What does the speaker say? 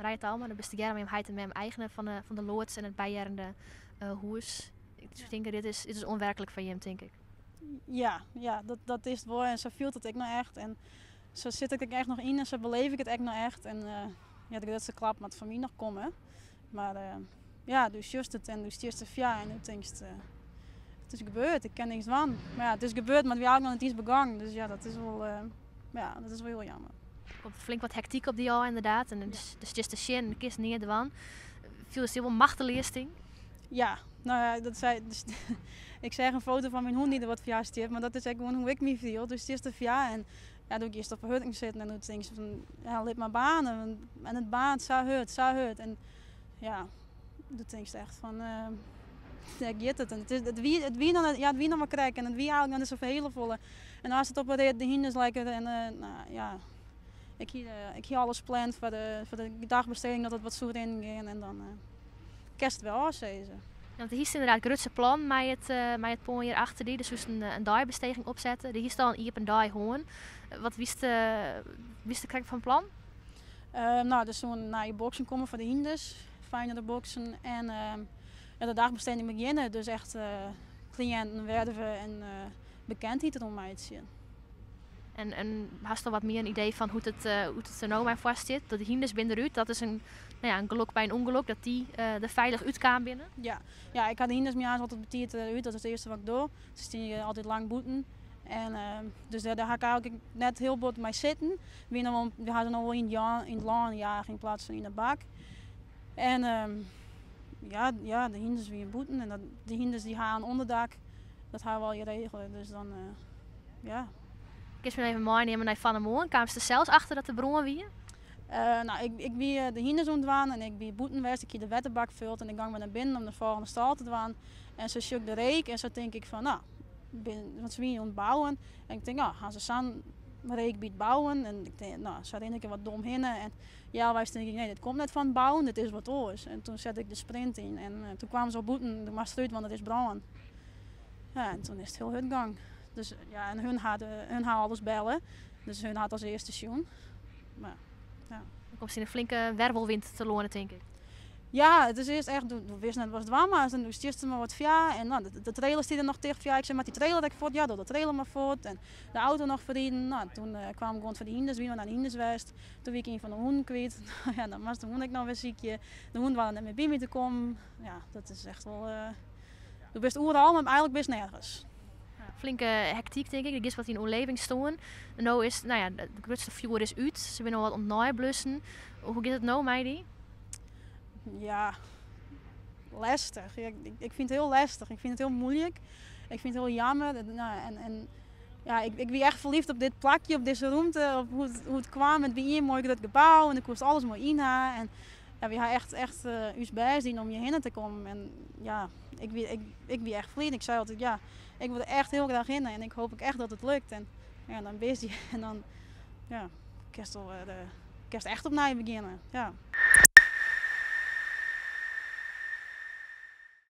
Marije Talma, do bist tegearre mei jim heit en mem eigener fan de, fan de loads en it byhearrende hûs. Ik soe tinke, dit is ûnwerklik foar jim, tink ik. Ja, ja dat is it wol. En sa fielt it ek noch echt. En sa sit ik ek echt noch yn en sa beleef ik it ek noch echt. En ja, de grutste klap moat foar my noch komme. Mar ja, do sjochst it en do stiest derfoar en do tinkst, it is gebeurd, ik kin niks dwaan. Mar ja, it is gebeurd, mar it wie eigentlik noch net iens begûn. Dus ja, ja, dat is wol hiel jammer. Der komt flink wat hektyk op dy ôf ynderdaad. En dan stiest te sjen en kinst neat dwaan. Fielst dy wol machteleas, tink? Ja, no ja, dat sei, dus, ik seach in foto fan myn hûn dy't der wat foar stiet, mar dat is ek gewoan hoe't ik my fiel. Do stiest derfoar en ja, do giest op 'e hurken sitten en do tinkst fan, ja, lit mar baarne. En it baarnt sa hurd, sa hurd. En ja, do tinkst echt fan, dêr giet it. En it is, it wie noch net, ja, it wie noch mar krekt en it wie eigentlik noch net sa hiele folle. En as it op 'e rit, de hynders lekker en no ja, ik hie alles pland foar de dagbesteding dat it wat soe rinnen gean en dan kinst it wer ôfsizze. Ja, want do hiest ynderdaad grutse plannen mei it pân hjir achter dy. Do soest in deibesteging opsette. Do hiest al in iepen dei hân. Wat wiest do krekt fan plan? No, der soene nije boksen komme foar de hynders. Fijnere boksen. En ja, de dagbesteding begjinne. Dus echt kliïnten werve en bekendheid derom meitsje. En hast al wat mear in idee fan hoe't it der no mei foar stiet? Dat de hynders binne derút, dat is in, no ja, in gelok by in ûngelok, dat dy der feilich útkaam binne. Ja, ja, ik ha de hynders moarns altyd betiid út, dat is it earste wat ik doch. Se steane altyd lang bûten. En dus dêr ha ik eigentlik net hiel bot mei sitten. We ha se no wol yn it lân jage yn plaats fan yn de bak. En ja, ja, de hynders wiene bûten en de hynders dy ha in ûnderdak. Dat ha we al regele, dus dan ja. Kinst my even meinimme nei fan 'e moarn? Kaamst der sels achter dat der brân wie? No, ik wie de hynders oan it dwaan en ik wie bûten west. Ik hie de wetterbak fuld en ik gong wer nei binnen om de folgjende stâl te dwaan. En sa sjoch ik de reek en sa tink ik fan, no, bin, want se wiene oan it bouwen. En ik tink, no, ha se sa'n reek by it bouwen? En ik tink, no, sa rin ik der wat dom hinne. En healweis tink ik, nee, dit komt net fan it bouwen, dit is wat oars. En toen sette ik de sprint yn en toen kwamen se al bûten, do moatst derút, want it is brân. Ja, en toen is it hiel hurd gong. Dus, ja, en hun ha alles belle, dus hun hat as earste sjoen. Mar, ja. Dan komst yn in flinke wervelwind telâne, tink ik. Ja, it is earst echt, do wist net watst dwaan moatst en do stiest der mar wat foar. En no, de trailer stie der noch ticht foar. Ik sei, moat dy trailer ek fuort? Ja, doch de trailer mar fuort. En de auto noch ferriden. No, toen kwaam ik gewoan foar de hynders, wiene we nei de hynders west. Toen wie ik ien fan de hûnen kwyt. Ja, dan moatst de hûn ek noch wer sykje. De hûn doarde net mear by my te kommen. Ja, dat is echt wol, do bist oeral, mar eigentlik bist nergens. Flinke hektyk, tink ik. Do giest wat yn oerleving stean. No is, no ja, it grutste fjoer is út. Se binne al wat oan it neiblussen. Hoe giet it no mei dy? Ja, lestich. Ja, ik fyn it hiel lestich. Ik fyn it hiel muoilik. Ik fyn it hiel jammer. No, en ja, ik wie echt ferliefd op dit plakje, op dizze rûmte, op hoe't it kwam. It wie ien moai grut gebou en do koest alles moai yn ha. En ja, wy ha echt ús bêst dien om hjirhinne te kommen. En ja, ik wie echt ferliefd. Ik sei altyd, ja, ik wol der echt hiel graach hinne en ik hoop ek echt dat it lukt. En ja, dan bist je en dan, ja, kinst al wer, kinst echt opnij begjinne. Ja.